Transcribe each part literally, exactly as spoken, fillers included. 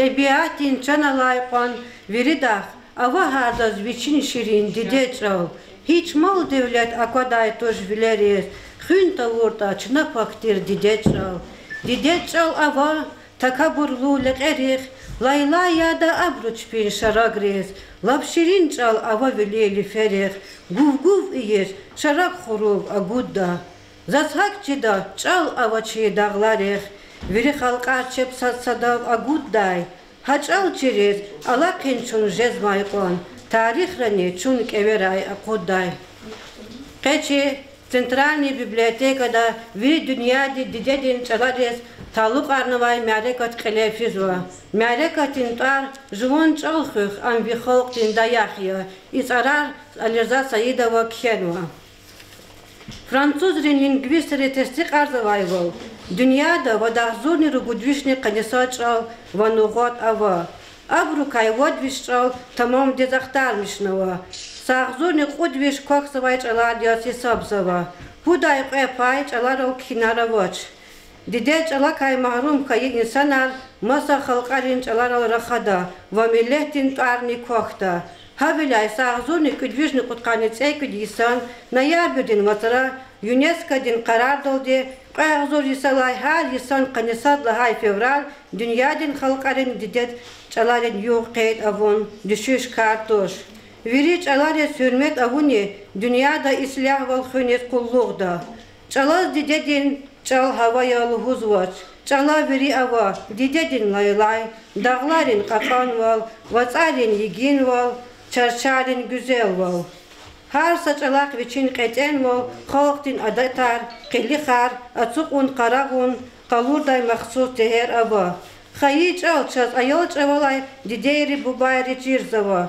ТӀебиатдин чан алай кьван виридахъ ава гьардаз вичин ширин диде чӀал. Гьич мал-девлет аквадай туш вилериз, хуьн тавуртӀа чна пак тир диде чӀал. Диде чӀал ава такабурлу лекьерихъ, лайлай яда абуру чпин шарагриз. Лап ширин чӀал ава вили лиферихъ, гув-гув ийиз шараг хурув агудда. Заз гьакӀ чида, чӀал ава чи дагъларихъ, вири халкьар чеб сад-садав агуддай. Гьа чӀал чириз алахъин чун жезмай кьван, тарихдани чун кӀеверай акъуддай. Къе чи центральный библиотекада вири дуьньяди дидедин чӀалариз талукьарнавай мярекат кьиле физва. Мярекатдин тӀвар Жуван чӀал хуьх, ам ви халкьдин даях я. И цӀарар Алирза Саидова кхьенва. Французрин лингвистри тестикьарзавайвал, дуьньяда вад агъзурни ругуд вишни къанни сад чӀал ва нугъат ава. Абурукай вад виш чӀал тамамдиз ахтармишнава. Са агъзурни кьуд виш квахьзавай чӀалар яз гьисабзава. Пудай кьве пай чӀаларал кхьинар авач. Диде чӀалакай магьрум хьайи инсанар маса халкьарин чӀаларал рахада ва миллетдин тӀварни квахьда. Гьавиляй са агъзурни кӀуьд вишни кьудкъанни цӀекӀуьд йисан ноябрдин вацра ЮНЕСКОдин къарардалди кьве агъзур йисалай гьар йисан къанни сад лагьай февраль дуьньядин халкьарин диде чӀаларин югъ къейд авун дуьшуьш кар туш. Вири чӀалариз гьуьрмет авуни дуьньяда ислягьвал хуьниз къуллугъда. ЧӀалаз дидедин чӀал гьава я лугьузвач. ЧӀала вири ава: дидедин лайлай, дагъларин кьакьанвал, вацӀарин йигинвал, чарчарин гуьзелвал. Гьар са чӀалахъ вичин кьетӀенвал, халкьдин адетар, къилихар ацукьун-къарагъун къалурдай махсус тегьер ава. Хайи чӀал чаз аял чӀавалай дидейри-бубайри чирзава.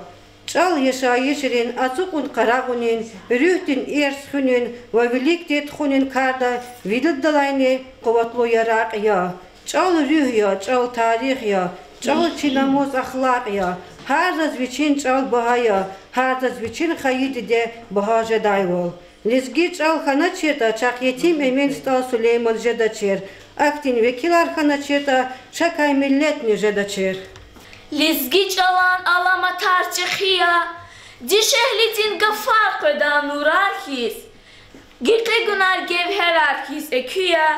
ЧӀал яшайишрин, ацукьун-къарагъунин, руьгьдин ирс хуьнин ва вилик тир тухунин карда виридалайни къуватлу яракь я. ЧӀал руьгь я, чӀал тарих я, чӀал чи намус-ахлакь я. Гьар заз вичин чӀал багьа я, гьар заз вичин хайи диде багьа жедайвал. Лезги чӀал хьаначиртӀа, чахъ Етим Эмин, СтӀал Сулейман жедачир. Ахьтин векилар хьаначиртӀа, шакай миллетни жедачир. Лезги чӀалан аламатар чӀехи я, дишегьлидин гафар къведа нурар хьиз, гекъигунар гевгьерар хьиз экуь я,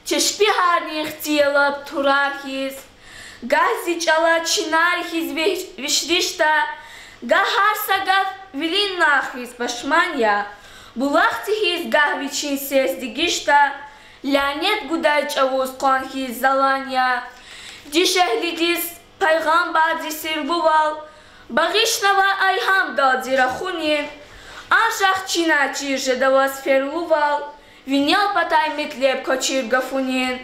чешпигьарни хци я лап турар хьиз. Гагь зи чӀала чинар хьиз виш-, вишришда, гагь гьар са гаф вилин нагъв хьиз пашман я, булахдихъ хьиз гагь вичин сес дегишда, лянет гудай чӀавуз къван хьиз залан я. Дишегьлидиз пайгъамбарди сирлувал багъишнава айгьамдалди рахунин, анжах чинай чир жеда ваз ферлувал, винел патай метлеб квачир гафунин.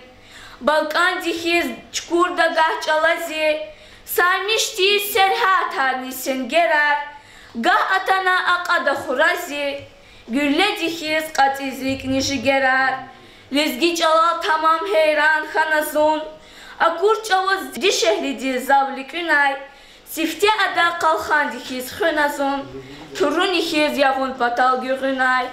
БалкӀандихъ хьиз чукурда гагь чӀала зи, сармишдиз сергьятарни сенгерар, гагь атана акьада хура зи, гуьлледихъ хьиз кьатӀиз рикӀни жигерар. Лезги чӀалал тамам гьейран хьана зун, акур чӀавуз дишегьлиди зав ликӀуьнай, сифте ада къалхандихъ хьиз хуьна зун, чуруни хьиз ягъун патал гуьгъуьнай.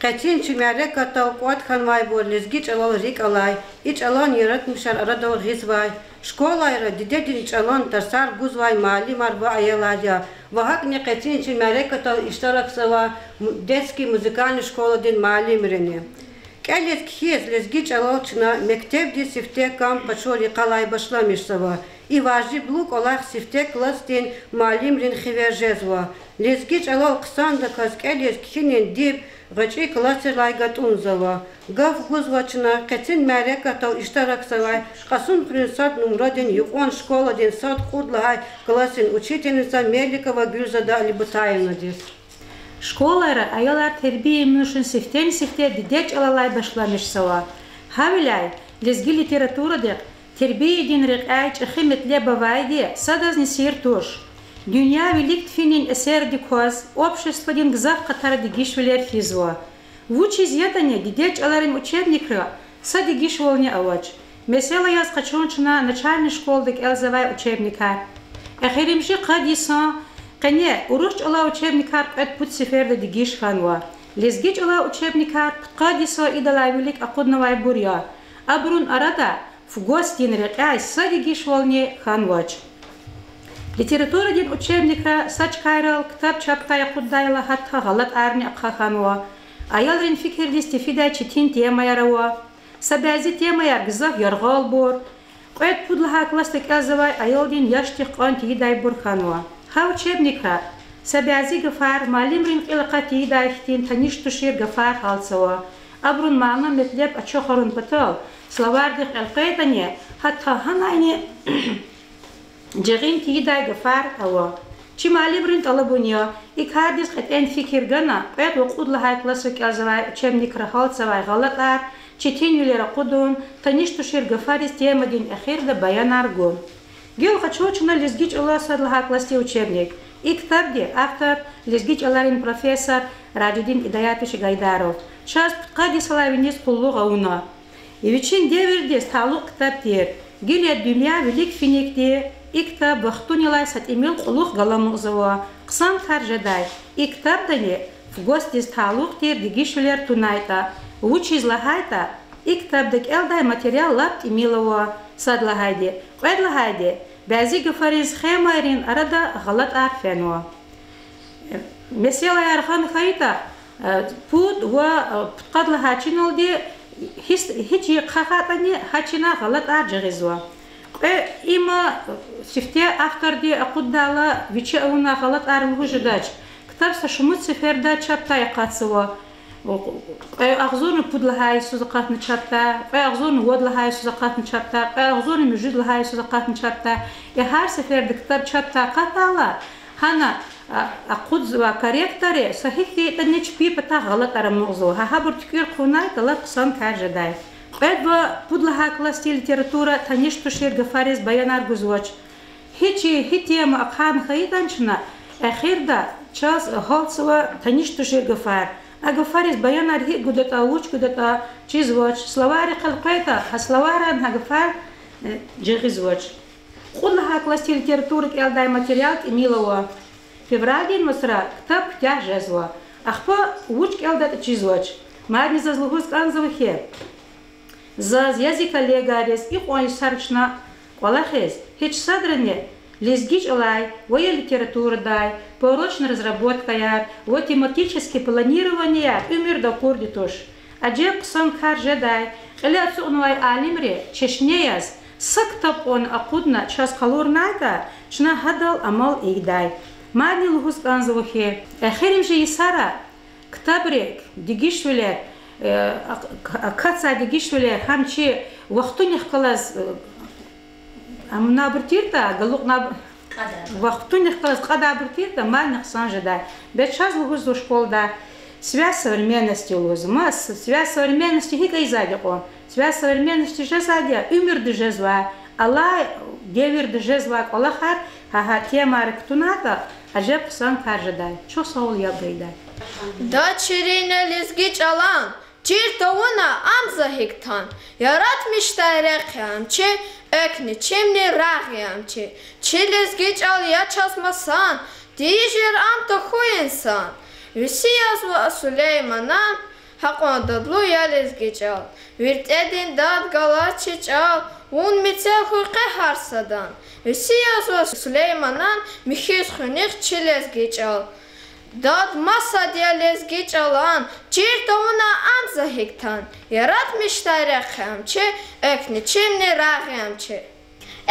Къецин чи мярекатдал кӀватӀ хьанвайбур лезги чӀалал рикӀ алай, и чӀалан яратмишар арадал гъизвай, школайра дидедин чӀалан тарсар гузвай муаллимар ва аялар я ва гьакӀни къецин чи мярекатдал иштиракзава м-, детский музыкальный школадин муаллимрини. КӀелиз-кхьиз лезги чӀалал чна мектебдиз сифте кам къачур йикъалай башламишзава. И важиблу кӀвалах сифте классдин муаллимрин хиве жезва. Лезги чӀалал хъсандаказ кӀелиз-кхьинин диб гъвечӀи классрилай гатӀунзава. Гаф гузва чна къецин мярекатдал иштиракзавай Кьасумхуьруьн сад нумрадин юкьван школадин сад-кьуд лагьай классдин учительница Меликова Гуьлзада Алибутаевнадиз. Школайра аялар тербия муьшин сифтени-сифте дидед чӀалалай башламишзава. Гьавиляй лезги литературадихъ тербиядин рекьяй чӀехи метлеб авайди садазни сир туш. Дуьнья вилик финин эсердик кваз обществодин гзаф къатара дегишвилер физва. Вучиз ятӀани дидед чӀаларин учебникра са дегишвални авач. Месела яз къачун чна начальный школада кӀелзавай учебникар. Эхиримжи къад йисан къене урус чӀалай учебникар кьвед-пуд сеферда дегиш хьанва. Лезги чӀалай учебникар пудкъад йисан идалай вилик акъуднавайбур я. Абурун арада ФГОС-дин рекьяй са дегишвални хьанвач. Литературадин учебникра са чкайрал ктаб чапдай акъуддайла гьатта гъалатӀарни ахъа хьанва. Аялрин фикирдиз тефидай четин темаяр ава. Са бязи темаяр гзаф яргъалбур, кьвед-пуд лагьай классда кӀелзавай аялдин яшдихъ кьван тийидайбур хьанва. Гьа учебникра са бязи гафар, муаллимрин кьил акъат тийидай хьтин таниш тушир гафар гьалтзава. Абурун мана-метлеб ачухарун патал словардихъ элкъвейтӀани, гьатта гьанайни жагъин тийидай гафар ава. Чи муаллимрин тӀалабун я, и кардиз кьетӀен фикир гана, кьвед ва кьуд лагьай классра кӀелзавай учебникра гьалтзавай гъалатӀар, четинвилер акъудун, таниш тушир гафариз темадин эхирда баянар гун. Гила къачу чна лезги чӀала сад лагьай классдин учебник. И ктабди автор, лезги чӀаларин профессор Ражидин Идаятович Гайдаров чаз пудкъад йисалай виниз къуллугъ авуна. Вичин девирдиз талукь ктаб тир. Гила дуьнья вилик финикди и ктаб вахтунилай са тӀимил кьулухъ галамукьзава. Хъсан кар жедай, и ктабдани ФГОС-диз талукь тир дегишвилер тунайтӀа. Вучиз лагьайтӀа и ктабда кӀелдай материал лап тӀимил ава, сад лагьайди. Кьвед лагьайди, бязи гафарин схемайрин арада гъалатӀар фенва. Месэлаяр гъана хьайитӀа, пуд ва пудкъад лагьай чиналди гьич, гьич йикъахайтӀани гьа чина гъалатӀар жагъизва. Кьве, има сифте авторди акъуддайла вичи авунвай гъалатӀар лугьуз жедач. Ктаб са шумуд сеферда чапдай акъатзава. Кьве агъзурни пуд лагьай йисуз акъатна чапдай, кьве агъзурни вад лагьай йисуз акъатна чапдай, кьве агъзурни муьжуьд лагьай йисуз акъатна чапдай. И гьар сеферда ктаб чапдай акъатайла, гьана акъудзавай корректорри са гьикӀ хьайитӀани чпин патахъ гъалатӀар амукьзава. Гьа гьабур туькӀуьр хъувунайтӀа, лап хъсан кар жедай. Кьвед ва пуд лагьай классдин литература таниш тушир гафариз баянар гузвач. Гьич, гьи тема ахъайна хьайитӀани чна, эхирда чаз гьалтзава таниш тушир гафар. А гафариз баянар гьикӀ гудатӀа, вуч гудатӀа чизвач, словарихъ элкъвейтӀа, гьа словаран гьа гафар жагъизвач. Кьуд лагьай классдин литература кӀелдай материал тӀимил ава. Февралдин вацра ктаб куьтягь жезва. Ахпа вуч кӀелдатӀа чизвач. Мадни заз лугьуз кӀанзава хьи, заз я зи коллегариз икьван йисар чна кӀвалахиз, гьич садрани лезги чӀалай ва я литературадай порочный разработкаяр ва тематический планированияяр уьмуьрда акурди туш. Ажеб хъсан кар жедай, кьиле ацукьнавай алимри чешне яз са ктаб кьван акъудна чаз къалурнайтӀа, чна гьадал амал ийидай. Мадни лугьуз кӀанзава хьи, эхиримжи йисара ктабрик дегишвилер, акатзавай дегишвилер гьам чи вахтунихъ галаз амунайбур тиртӀа, галукьна, вахтунихъ галаз кьадайбур тиртӀа, мадни хъсан жедай. Бес чаз лугьузва школада связь современности лугьузва. Ма с-, связь современности гьикӀ ийизвайди кьван? Связь современности жезвайди я уьмуьрда жезвай, алай девирда жезвай кӀвалахар гьа, гьа темайра кутунайтӀа, ажеб хъсан кар жедай. Чухсагъул, яб гайидай. Дад ширин я лезги чӀалан, чир тавуна ам за гьикӀ тан, яратмишдай рехъ я ам чи, экв ни чимни рагъ я ам чи. Чи лезги чӀал я чаз масан, тийижир ам тахьуй инсан. Веси язва Сулейманан, гьакьван дадлу я лезги чӀал. ВиртӀедин дад галаз чи чӀал, вун мецел хьуй къе гьар садан. Веси язва Сулейманан, михьиз хуьнихъ чи лезги чӀал. Дад масад я лезги чӀалан, чир тавуна ам за гьикӀ тан, яратмишдай рехъ я ам чи, экв ни чимни рагъ я ам чи.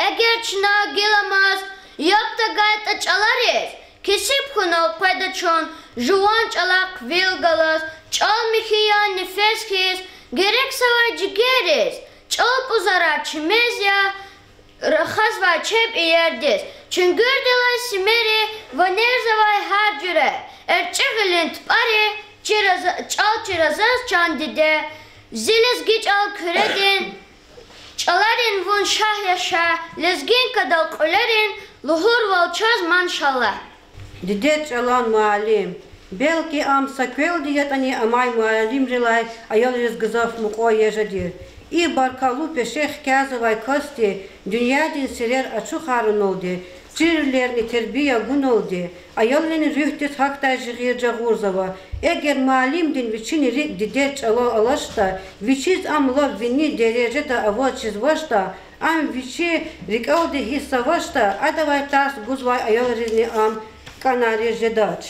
Эгер чна гиламаз яб тагайтӀа чӀалариз, кесиб хьунал къведа чун жуван чӀалахъ вил галаз. ЧӀал михьи я нефес хьиз, герекзавай жигерриз, чӀал пӀузарай чимез я, рахазвай чеб иердиз. Чуьнгуьрдалай симери ванерзавай гьар жуьре, эрчӀи гъилин тупӀари, чӀал чира заз, чан диде. Зи лезги чӀал Куьредин чӀаларин вун шагь я, шагь, лезгинкадал кьуьлерин лугьурвал чаз маншаллагь. Дидед чӀалан муаллим. Белки ам са квелди ятӀани амай муаллимрилай аялриз гзаф мукьва ежедир. И баркаллу пеше хкязавай касди дуьньядин сирер ачухаруналди Чирвилерни тербия гуналди аялрин руьгьдиз гьахьдай жигъир жагъурзава. Эгер муаллимдин вичин рикӀ дидед чӀалал алачтӀа, вичиз ам лап вини дережада аваз чизвачтӀа, ам вичи рикӀелди гьиссзавачтӀа, адавай тарс гузвай аялризни ам кӀанариз жедач.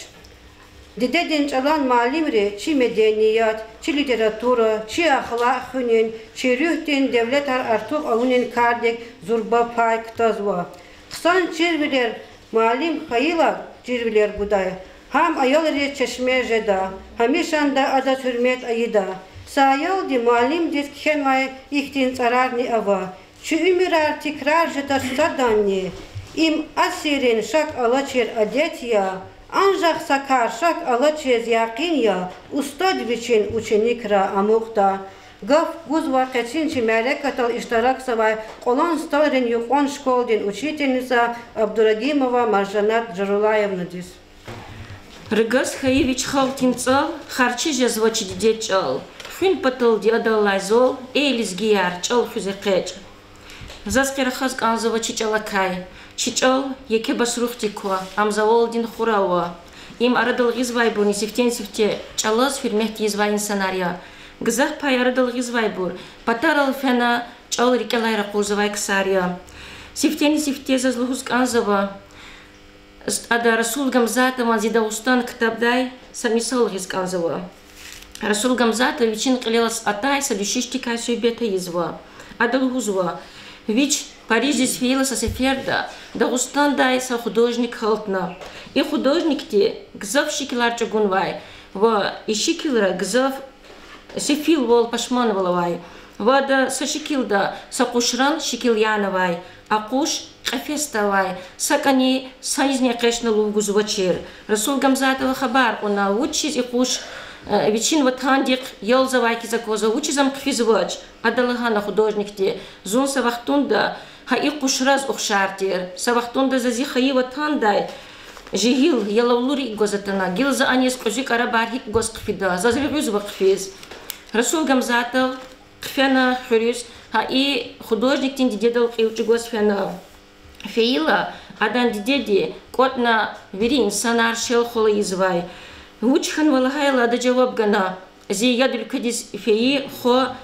Дидедин чӀалан муаллимри чи меденият, чи литература, чи ахлакь хуьнин, чи руьгьдин девлетар артух авунин кардик зурба пай кутазва. Хъсан чирвилер муаллим хьайила чирвилер гудай, гьам аялриз чешме жеда, гьамишанда адаз гьуьрмет ийида. Са аялди муаллимдиз кхьенвай ихьтин цӀарарни ава: чи уьмуьрар тикрар жедач саданни, им асиррин шак алачир адет я, анжах са кар шак алачиз якъин я, устад вичин ученикра амукьда. Гаф гузва къецин чи мярекатдал иштиракзавай Кьулан СтӀалрин юкьван школадин учительница Абдурагьимова Маржанат Жарулаевнадиз. Ргаз хьайи вич халкьдин цӀал, харчиз жезва чи дидед чӀал. Хуьн паталди адаллай зал, эй лезгияр, чӀал хуьз экъечӀ. Заз къе рахаз кӀанзава чи чӀалакай. Чи чӀал еке басрухдик ква, ам завалдин хур ава. Им арадал гъизвайбурни сифтени-сифте чӀалаз гьуьрмет ийизвай инсанар я. Гзаф пай арадал гъизвайбур патарал фена чӀал рикӀелай ракъурзавай ксар я. Сифтени-сифте заз лугьуз кӀанзава, ада Расул Гамзатован Зи Дагъустан ктабдай са мисал гъиз кӀанзава. Расул Гамзатов вичин кьилел атай са дуьшуьшдикай суьгьбет ийизва. Ада лугьузва: вич Париждиз фейила са сеферда Дагъустандай са художник гьалтна. И художникди гзаф шикилар чӀугунвай ва и шикилра гзаф сефилвал, пашманвал авай. Ва ада са шикилда са къушран шикил янавай. А къуш кьефесда авай, сакӀани санизни экъечӀна лув гузвачир. Расул Гамзатова хабар кьуна, вучиз и къуш, э, вичин ватандихъ ялзавай хьиз аквазва, вучиз ам хъфизвач. Ада лагьана художникди: зун са вахтунда гьа и къушраз ухшар тир. Са вахтунда за зи хайи ватандай жегьил ялавлур икӀ гваз атана, гила за аниз кьуьзуь кӀарабар гьикӀ гваз хъфида, заз регъуьзва хъфиз. Расул Гамзатов хъфена хуьруьз, гьа и художникдин дидедал кьил чӀугваз фена. Фейила, адан дидеди кӀватӀна вири инсанар шел-хвал ийизвай. Вуч хьанва лагьайла, ада жаваб гана: зи яд уьлкведиз фейи хва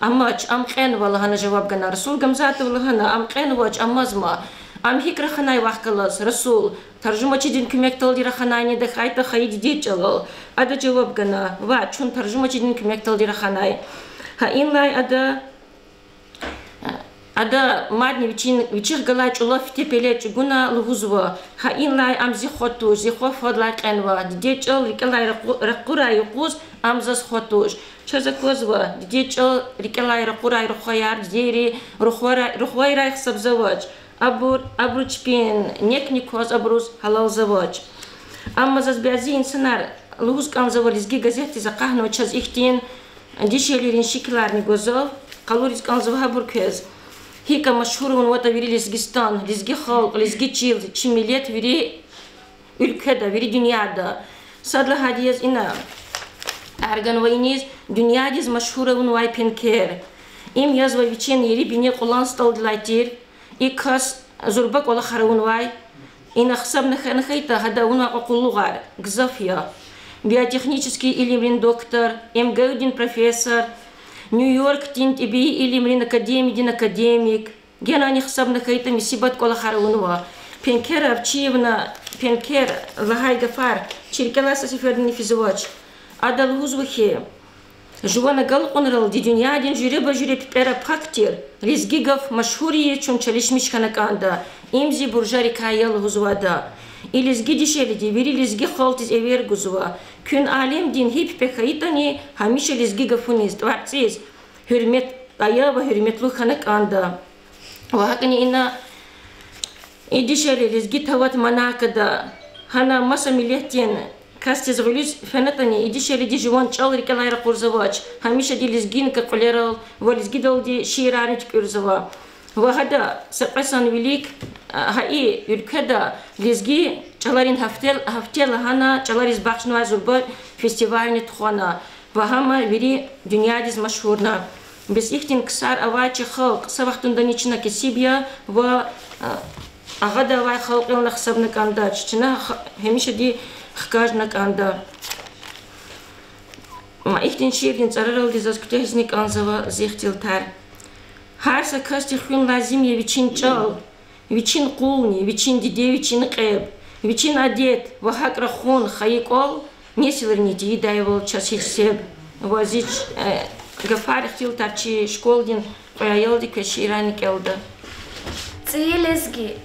амач, ам кьенва, лагьана жаваб гана. Расул Гамзатов лагьана: ам кьенвач, амазма. Ам гьикӀ раханай вахъ галаз, Расул? Таржумачидин куьмекдалди раханайни, тахьайтӀа хайи дидед чӀалал? Ада жаваб гана: ваъ, чун таржумачидин куьмекдалди раханай. Гьа инлай ада Ада мадни вичин, вичихъ галай чӀулав фите пеле чӀугуна лугьузва: гьа инлай ам зи хва туш, зи хва фадлай кьенва, дидед чӀал рикӀелай ракъу-, ракъурай юкъуз ам заз хва туш. Чаз аквазва, дидед чӀал рикӀелай ракъурай рухваяр дидейри рухвара-, рухвайрай гьисабзавач. Абур, абуру чпин некни кваз абуруз гьалалзавач. Амма заз бязи инсанар лугьуз кӀанзава, Лезги газетдиз акъатнава чаз ихьтин дишегьлийрин шикиларни гвазва, къалуриз кӀанзава гьабур квез. ГьикӀ машгьур авунватӀа вири Лезгистан, лезги халкь, лезги чил, чи миллет вири уьлкведа, вири дуьньяда. Сад лагьайди яз ина тӀвар ганва иниз: дуьньядиз машгьур авунвай пенкер. Им язва вичин ери бине Кьулан СтӀалдилай тир. И кас зурба кӀвалахар авунвай. Ина гьисабна хьана хьайитӀа, гьада авунвай кьве къуллугъар гзаф я: биотехнический илимрин доктор, МГУ-дин профессор, Нью-Йоркдин тӀибии илимрин академиядин академик. Генани гьисабна хьайитӀа, мусибат кӀвалахар авунва. Пенкер Овчиевна, пенкер лагьай гафар чи рикӀелай са сефердани физвач. Ада лугьузва хьи, жуван агалкьунралди дуьньядин жуьреба-жуьре пипӀера пак тир лезги гаф машгьур ийиз чун чалишмиш хьана кӀанда. Им зи буржарикай я, лугьузва ада. И лезги дишегьлиди вири лезги халкьдиз эвер гузва. Куьн алемдин гьи пипӀе хьайитӀани, гьамиша лезги гафуниз, тӀварцӀиз гьуьрмет ая ва гьуьрметлу хьана кӀанда. Ва гьакӀни ина и дишегьли лезги тават Монакода, гьана маса миллетдин касдиз гъуьлуьз фенатӀани, и дишегьлиди жуван чӀал рикӀелай ракъурзавач, гьамишади лезгинка кьуьлерал ва лезгидалди шиирарни туькӀуьрзава. Ва гьада са кьве сан вилик, а, гьа и уьлкведа лезги чӀаларин гьафте, гьафте лагьана чӀалариз бахшнавай зурба фестивальни тухвана ва гьам вири дуьньядиз машгьурна. Бес ихьтин ксар авай чи халкь са вахтундани чна кесиб я ва, а, Агъада авай халкьдилай гьисабна кӀандач, чна х-, гьамишади хкажна кӀанда. Ма ихьтин шиирдин цӀараралди заз куьтягьзни кӀанзава зи ихтилатар. Гьар са касди хуьн лазим я вичин чӀал, вичин къулни, вичин диде, вичин кьеб, вичин адет ва гьакӀ рахун хайи кӀвал несилрини тийидайвал чаз гьич себ. Ва зи, э, гафар, ихтилатар чи школадин кьве аялди квез шиирарни кӀелда. ЦӀийи лезги.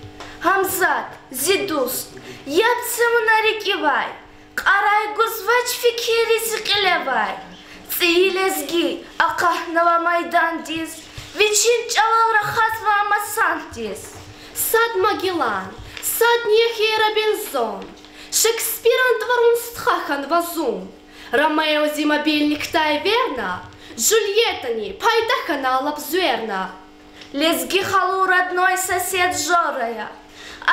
Гьамзат, зи дуст, яб це вуна рикӀивай, кьарай гузвач фикирри зи кьилевай. ЦӀийи лезги акъатнава майдандиз, вичин чӀалал рахазва масандиз. Сад Магеллан, садни я хьи Робинзон, Шекспиран тӀварун стха хьанва зун. Ромео зи мобильникдай эверна, Жюльеттани пайда хьана лап зверна. Лезги халу родной сосед Жора я,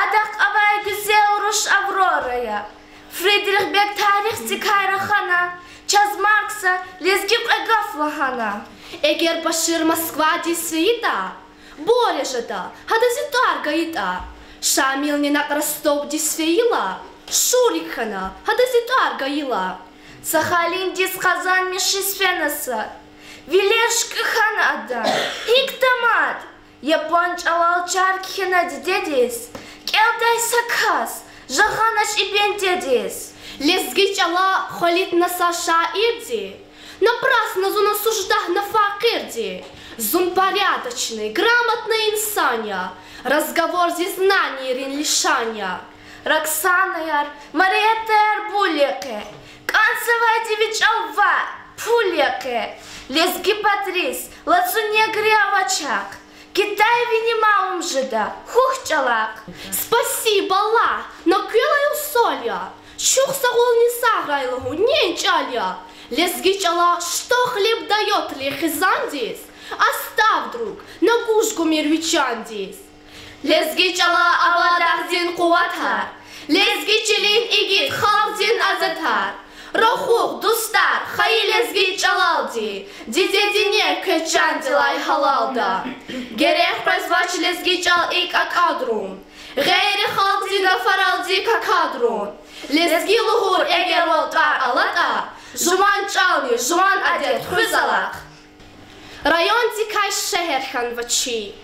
адахъ авай гуьзел руш Аврора я. Фридрих Бек тарихдикай рахана, чаз Маркса лезги кьве гаф лагьана. Эгер Башир Москвадиз фейитӀа, Боря жеда, гьада зи тӀвар гайитӀа. Шамилни накь Ростовдиз фейила, Шурик хьана, гьада зи тӀвар гайила. Сахалиндиз Къазан мишиз фена са, вилер шуькӀуь хьана адан, гьикӀ тамад? Япон чӀалал чар кхьена дидедиз, кӀелдай са кас жагъанач и бендедиз. Лезги чӀала хвалитна са шаирди, напрасно зун осуждагьна факъирди. Зун порядочный, грамотный инсан я, разговор зи знанийрин лишан я. Роксанаяр, Мариеттаяр булехъе, кӀанзавайди ви чӀал ваъ, пулехъе. Лезги патриз, лацу негрияр авачахъ, Китайвини малум жеда хьухь чӀалахъ. Спасибо, лагь, на квелай усал я, чухсагъулни сагърай лугьун нин чӀал я. Лезги чӀала что хлеб даёт ли хизандиз, оставь, друг, на гуж гумир ви чандиз. Лезги чӀала ава дагъдин къуватар, лезги чилин игит халкьдин азатар. Рахух, дустар, хайи лезги чӀалалди, дидедин нек квез чандилай гьалалда. Герек къвезвач лезги чӀал икӀ акӀадрун, гъейри халкьдин гафаралди какадрун. Лезги лугьур эгер вал тӀвар алатӀа, жуван чӀални жуван адет хуьз алахъ. Райондикай шегьер хьанва чи.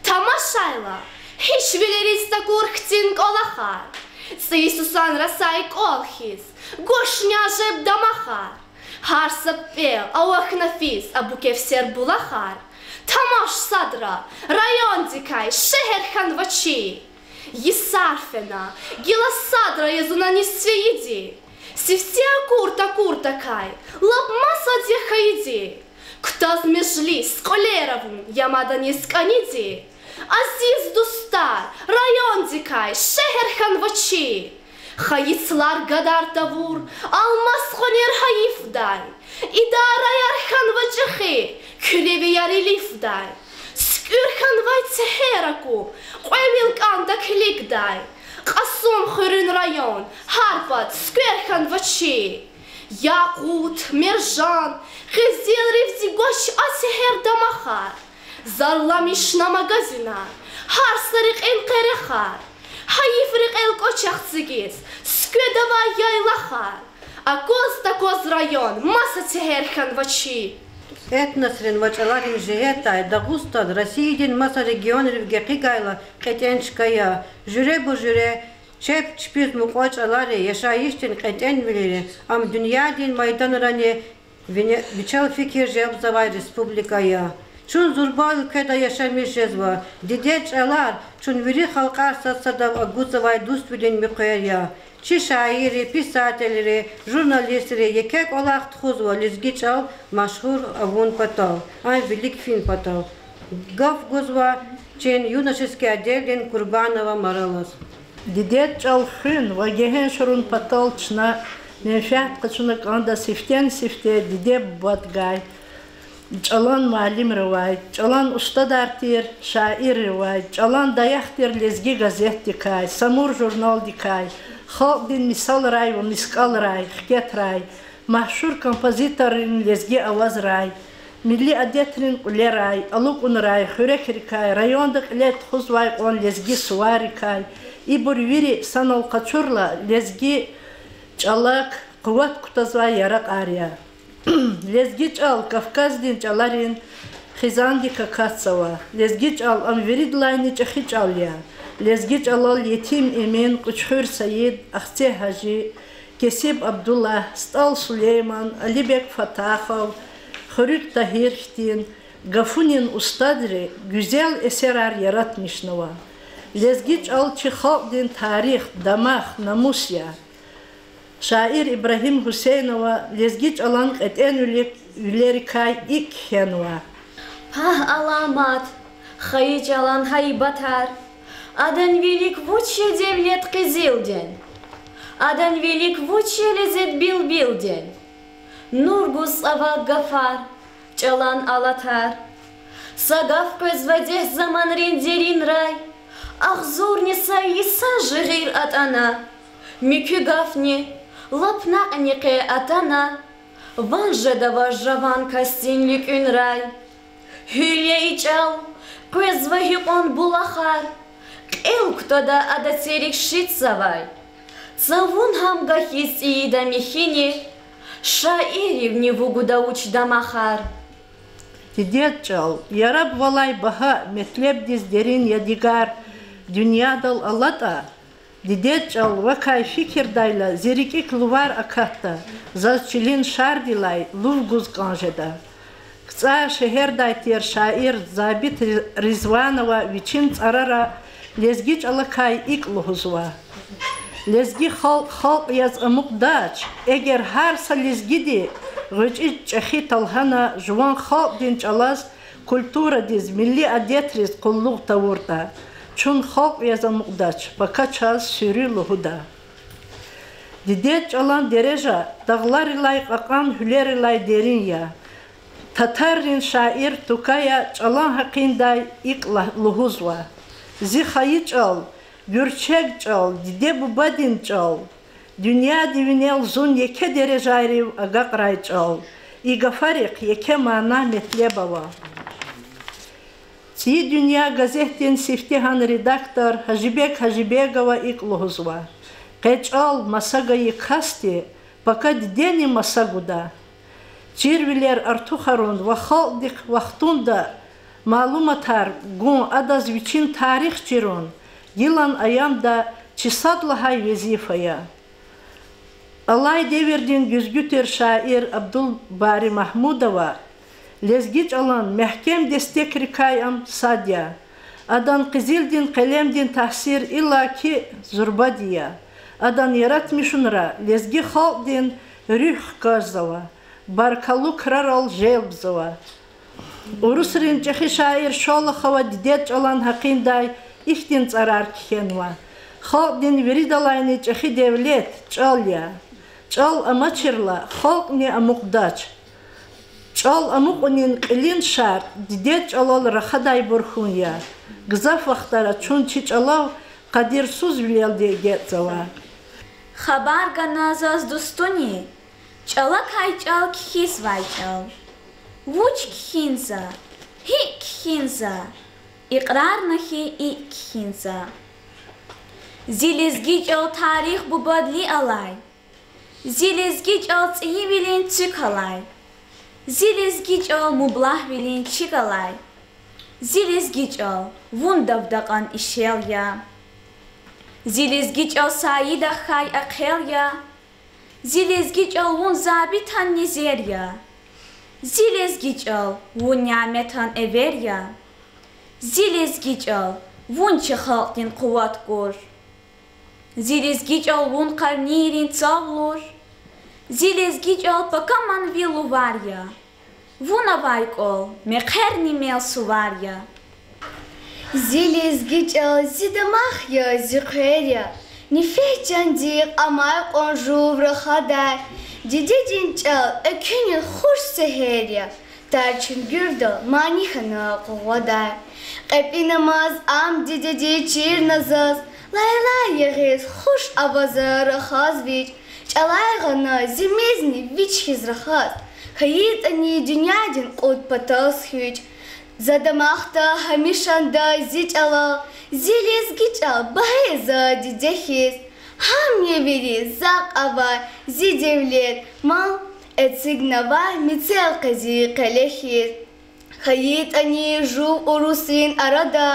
Тамашайла, гьич вилериз такур хьтин кӀвалахар. ЦӀийи сусан расай кӀвал хьиз, гваш няжеб дамахар. Гьар са пӀел авахьна физ Абу-Кевсер булахар. Тамаш садра, райондикай шегьер хьанва чи. Йисар фена, гила садра я зуна низ фейиди. Сифте акур-такурдакай лап масад я хьайиди. Кутаз межлис, кьуьлер авун я мад аниз кӀаниди. Азиз дустар, райондикай шегьер хьанва чи. Хайи цлар гадар тавур, алмас къванер гьайифдай. Идараяр хьанва чӀехи, куьревияр илифдай. СуькӀуьр хьанвай цехьер аку, кьве вил кӀанда килигдай. Кьасумхуьруьн район, гьар пад сквер хьанва чи. Якъут, мержан, къизилривди гвач а цехьер дамахар. Зарламишна магазинар, гьар са рекьин къерехар. Гьайиф рекьел кӀвач ахцигиз, скведа авай яйлахар. Акваз-такваз район, маса цехьер хьанва чи. Этносрин ва чӀаларин жигьетдай Дагъустан Россиядин маса регионрив гекъигайла кьетӀен чка я. Жуьреба-жуьре чеб чпиз мукьва чӀалари, яшайишдин кьетӀенвилери, ам дуьньядин майданрани вине-, вичел фикир желбзавай республика я. Чун зурба уьлкведа яшамиш жезва. Дидед чӀалар чун вири халкьар сад-садав агудзавай дуствилин муькъвер я. Чи шаирри, писателри, журналистри еке кӀвалах тухузва лезги чӀал машгьур авун патал, ам вилик фин патал. Гаф гузва чи юношеский отделдин Курбанова Маралаз. Дидед чӀал хуьн ва гегьеншарун патал чна менфят къачуна кӀанда сифтени-сифте диде-бубадикай, чӀалан муаллимривай, чӀалан устадар тир шаирривай, чӀалан даях тир Лезги газетдикай, Самур журналдикай, халкьдин мисалрай ва мискӀалрай, хкетрай, машгьур композиторрин лезги авазрай, Милли адетрин кьуьлерай, алукӀунрай, хуьрекрикай, районда кьиле тухузвай кьван лезги суваррикай, ибур вири санал къачурла, лезги чӀалахъ къуват кутазвай яракьар я. Лезги чӀал Кавказдин чӀаларин хизандик акатзава. Лезги чӀал ам виридалайни чӀехи чӀал я. Лезги чӀалал Етим Эмин, Кьуьчхуьр Саид, Ахцегь Гьажи, Кесиб Абдуллагь, СтӀал Сулейман, Алибек Фатахов, Хуьруьг Тагьир хьтин, гафунин устадри гуьзел эсерар яратмишнава. Лезги чӀал чи халкьдин тарих, дамах, намус я. Шаир Ибрагьим Гьусейнова лезги чӀалан кьетӀен вилик-, вилерикай икӀ кхьенва: Пагь аламат, хайи чӀалан гьайбатар, адан вилик вуч я девлет къизилдин, адан вилик вуч я лезет билбилдин. Нур гуз цӀаваг гафар, чӀалан алатар. Са гаф къвезва дегь заманрин деринрай, агъзурни са йисан жигъир атӀана. Муькуь гафни лап накьни къе атана, ван жеда ваз жаван касдин луькӀуьнрай. Гьуьл я и чӀал, къвезва гьикьван булахар, кьел кутада ада церик шитзавай. Цавун гьам гахьиз цӀийида михьини, шаирривни вугуда вуч дамахар. Дидед чӀал, яраб валай багьа, метлебдиз дерин ядигар дуьньядал алатӀа. Дидед чӀал вакай фикирдайла, зи рикӀик лувар акатда, заз чилин шардилай лув гуз кӀан жеда. КцӀар шегьердай тир шаир Забит Ри-, Ризванова вичин цӀарара лезги чӀалакай икӀ лугьузва: Лезги халкь халкь яз амукьдач, эгер гьар са лезгиди гъвечӀи чӀехи талгьана жуван халкьдин чӀалаз, культурадиз, милли адетриз къуллугъ тавуртӀа, чун халкь яз амукьдач, пака чаз суьруь лугьуда. Дидед чӀалан дережа дагъларилай кьакьан, гьуьлерилай дерин я. Татаррин шаир Тукая чӀалан гьакъиндай икӀ ла-, лугьузва: Зи хайи чӀал, гуьрчег чӀал, диде-бубадин чӀал, дуьньяди винел зун еке дережайрив агакьрай чӀал. И гафарихъ еке мана-метлеб ава. ЦӀийи дуьнья газетдин сифтегьан редактор Гьажибег Гьажибегова икӀ лугьузва: Къе чӀал маса гайи касди пака дидени маса гуда. Чирвилер артухарун ва халкьдихъ вахтунда малуматар гун, адаз вичин тарих чирун гилан аямда чи сад лагьай везифа я. Алай девирдин гуьзгуь тир шаир Абдулбари Магьмудова лезги чӀалан мягькем дестекрикай ам сад я. Адан къизилдин къелемдин таъсир иллаки зурбади я. Адан яратмишунра лезги халкьдин руьгь хкажзава, баркаллу крарал желбзава. Урусрин чӀехи шаир Шолохова дидед чӀалан гьакъиндай ихьтин цӀарар кхьенва: Халкьдин виридалайни чӀехи девлет чӀал я. ЧӀал амачирла, халкьни амукьдач. ЧӀал амукьунин кьилин шартӀ дидед чӀалал рахадайбур хьун я. Гзаф вахтара чун чи чӀалав къадирсузвилелди эгечӀзава. Хабар гана заз дустуни, чӀалакай чӀал кхьизвай чӀал. Вуч кхьин за, гьикӀ кхьин за, икьрарна хьи, икӀ кхьин за. Зи лезги чӀал тарих бубадли алай, зи лезги чӀал цӀийивилин цуьк алай, зи лезги чӀал мублагьвилин чиг алай, зи лезги чӀал вун давдакьан ишел я. Зи лезги чӀал Саидахъ хьай ахъел я, зи лезги чӀал вун Забитан незер я, зи лезги чӀал вун Няметан эвер я, зи лезги чӀал вун чи халкьдин къуват гур. Зи лезги чӀал вун къарнийрин цавлур, зи лезги чӀал пакаман ви лувар я, вун авай кӀвал мехъерни мел сувар я. Зи лезги чӀал зи дамах я, зи хъвер я, нифес чандихъ амай кьван жув рахадай. Дидедин чӀал экуьнин хуш сегьер я, тар чуьнгуьрдал мани хьана къугъвадай. КьепӀинамаз ам дидеди чирна заз, лайлай ягъиз хуш аваза рахаз вич. ЧӀалай гъана зимизни вич хьиз рахаз, хьайитӀани дуьньядин Кавказдин кьуд патаз хьуй. За дамахда гьамишанда зи чӀалал, зи лезги чӀал багьа я за диде хьиз. Гьам я вири захъ авай зи девлет, мал, эцигнава мецел къе зи къеле хьиз. ХьайитӀани жув урусрин арада,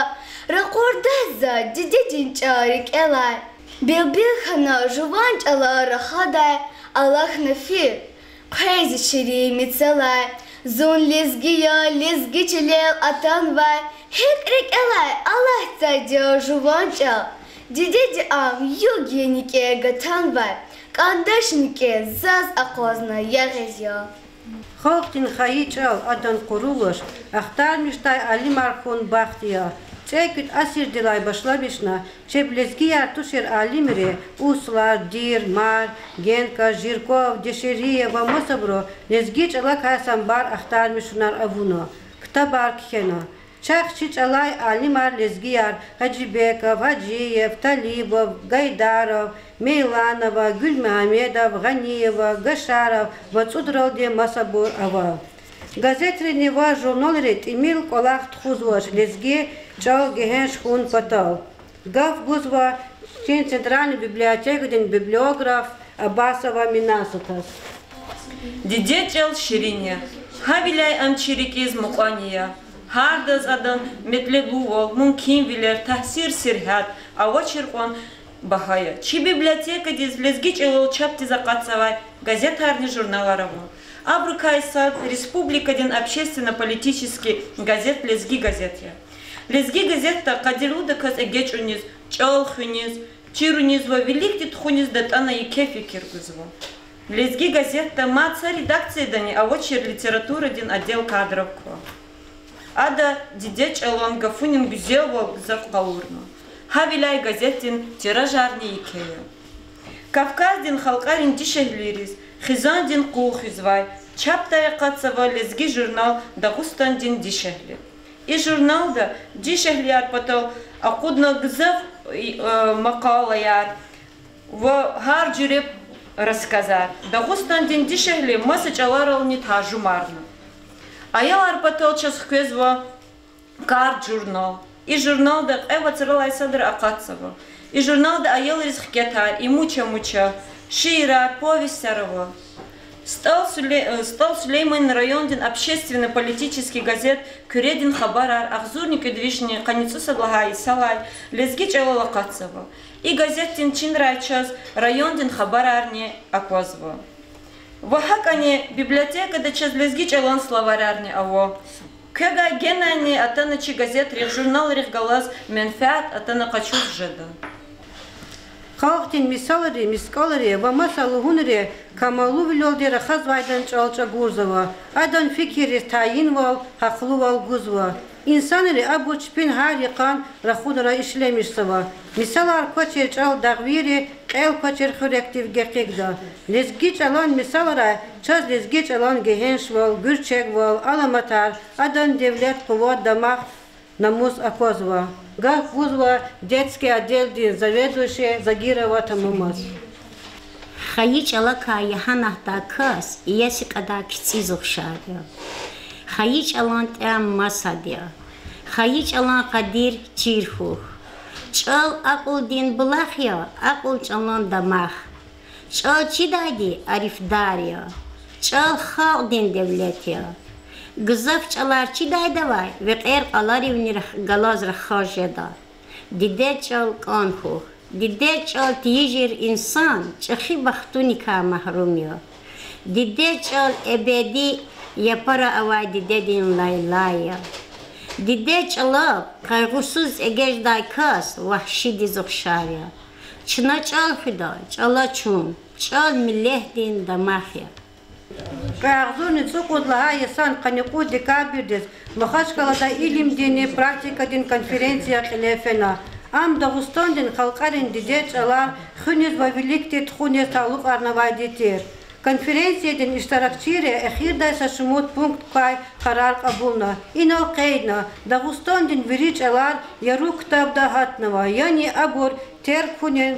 ракъурдай за дидедин чӀал рикӀелай. Билбил хьана жуван чӀалал рахадай, алахьна фир хъвей зи ширин мецелай. Зун лезги я, лезги чилел атанвай, гьикӀ рикӀелай алатдайди я жуван чӀал. Дидеди ам югъ я никӀе гатанвай, кӀандач никӀе заз акъвазна ягъиз я. Халкьдин хайи чӀал, адан къурулуш ахтармишдай алимар хьун бахт я. ЦӀекӀуьд асирдилай башламишна чеб лезгияр тушир алимри, Услар, Дир, Мар, Генка, Жирков, Дешериев ва масабуру лезги чӀалакай самбар ахтармишунар авуна, ктабар кхьена. Чахъ чи чӀалай алимар, лезгияр Гьажибеков, Гьажиев, Талибов, Гайдаров, Мейланова, Гуьлмегьамедов, Гъаниева, Гашаров ва цӀудралди масабур ава. Газетрини ва журналри тӀимил кӀвалах тухузвач лезги чӀал гегьенш хьун патал. Гаф гузва чи Центральный библиотекадин библиограф Абасова Минасатаз. Дидед чӀал ширин я. Гьавиляй ам чи рикӀиз мукьвани я. Гьардаз адан метлеблувал, мумкинвилер, тагьсир-сергьят авачир кьван багьа я. Чи библиотекадиз лезги чӀалал чапдиз акъатзавай газетарни журналар ава. Абурукай сад республикадин общественно-политический газет Лезги газет я. Лезги газетда къадирлудаказ эгечӀуниз, чӀал хуьниз, чируниз ва виликди тухуниз датӀана еке фикир гузва. Лезги газетда мад са редакциядани авачир литературадин отдел кадров ква. Ада дидед чӀалан гафунин гуьзелвал гзаф къалурна. Гьавиляй газетдин тиражарни еке я. Кавказдин халкьарин дишегьлийриз хизандин къул хуьзвай, чапдай акъатзава лезги журнал Дагъустандин дишегьли. И журналда дишегьлияр патал акъудна гзаф, э, макъалаяр ва гьар жуьре рассказар. Дагъустандин дишегьли маса чӀаларални таржумарна. Аялар патал чаз хквезва Кард журнал. И журналда кьве вацралай садра акъатзава. И журналда аялриз хкетар, имуча-муча, шиирар, повестьар ава. СтӀал Суле-, э, СтӀал Сулейманан райондин общественно-политический газет Куьредин хабарар агъзурни кӀуьд вишни къанни цӀусад лагьай йисалай лезги чӀалал акъатзава. И газетдин чинрай чаз райондин хабарарни аквазва. Ва гьакӀани библиотекада чаз лезги чӀалан словарарни ава. Квевай генани атана чи газетрихъ, журналрихъ галаз менфят атана къачуз жеда. Халкьдин мисалри, мискӀалри ва маса лугьунри камаллувилелди рахазвайдан чӀал чӀагурзава, адан фикирриз тайинвал, гьахълувал гузва. Инсанри абур чпин гьар йикъан рахунрай ишлемишзава. Мисалар квачир чӀал дагъвийри кьел квачир хуьрекдив гекъигда. Лезги чӀалан мисалрай чаз лезги чӀалан гегьеншвал, гуьрчегвал, аламатар, адан девлет, къуват, дамах, намус аквазва. Гаф гузва детский отделдин заведующий Загирова Тамумаз. Хайи чӀалакай ягьанатдай кас иеси кьадар кицӀиз ухшар я. Хайи чӀалан тӀям масад я. Хайи чӀалан къадир чир хьухь. ЧӀал акьулдин булах я, акьул чӀалан дамах. ЧӀал чидайди арифдар я. ЧӀал халкьдин девлет я. Гзаф чӀалар чидайдавай векьер-кьаларивни рах-, галаз рахаз жеда. Дидед чӀал кӀан хьухь. Дидед чӀал тийижир инсан чӀехи бахтуникай магьрум я. Дидед чӀал эбеди япара авай дидедин лайлай я. Дидед чӀалав къайгъусуз эгечӀдай кас вагьшидиз ухшар я. Чна чӀал хуьда, чӀала чун. ЧӀал миллетдин дамах я. Кьве агъзурни цӀукьуд лагьай йисан къанни кьуд декабрдиз Махачкъалада илимдинни практикадин конференция кьиле фена. Ам Дагъустандин халкьарин дидед чӀалар хуьниз ва виликди тухуниз талукьарнавайди тир. Конференциядин иштиракчийри эхирдай са шумуд пункт квай къарар кьабулна. Инал къейдна, Дагъустандин вири чӀалар яру ктабда гьатнава, яни абур терг хьунин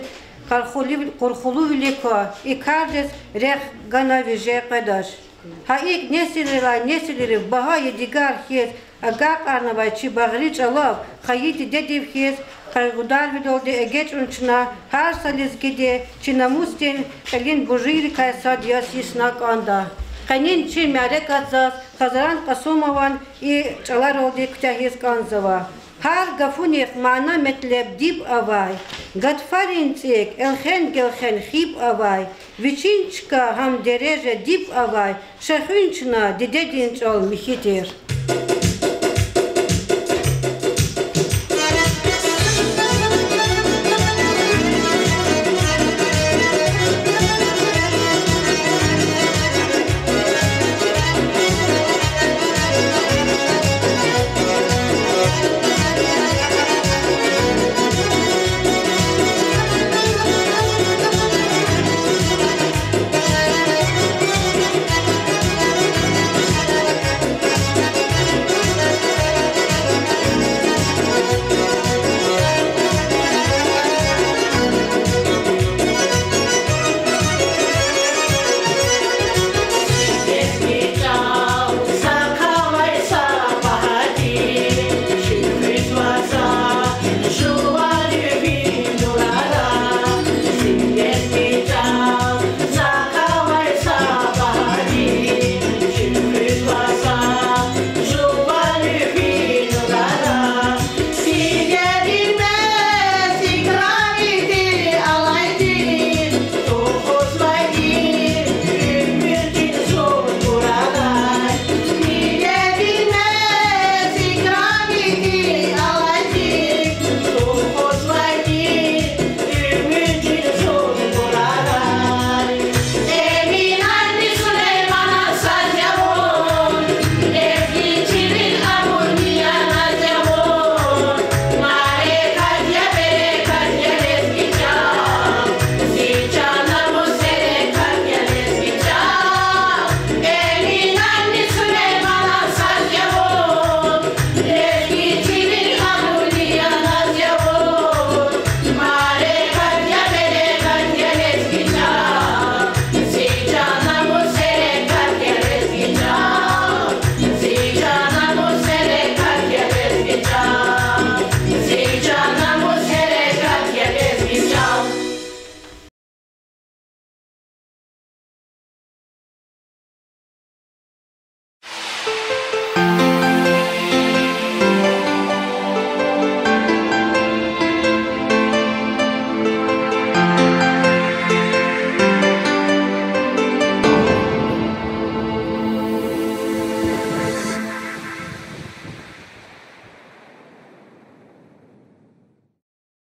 къурхулув-, къурхулувилик ква, и кардиз рехъ гана виже къведач. Гьа икӀ несилрилай несилрив багьа ядигар хьиз агакьарнавай чи багъри чӀалав хайи дидедив хьиз къайгъударвилелди эгечӀун чна гьар са лезгиди чи намусдин кьилин буржийрикай сад яз йисна кӀанда. Къенин чи мярекат заз Хазран Къасумован и чӀаларалди куьтягьиз кӀанзава. Гьар гафунихъ мана-метлеб диб авай, гатфарин цӀийи элхен-гелхен хиб авай, вичин чка гьам дережа диб авай, ша хуьн чна дидедин чӀал михьи тир.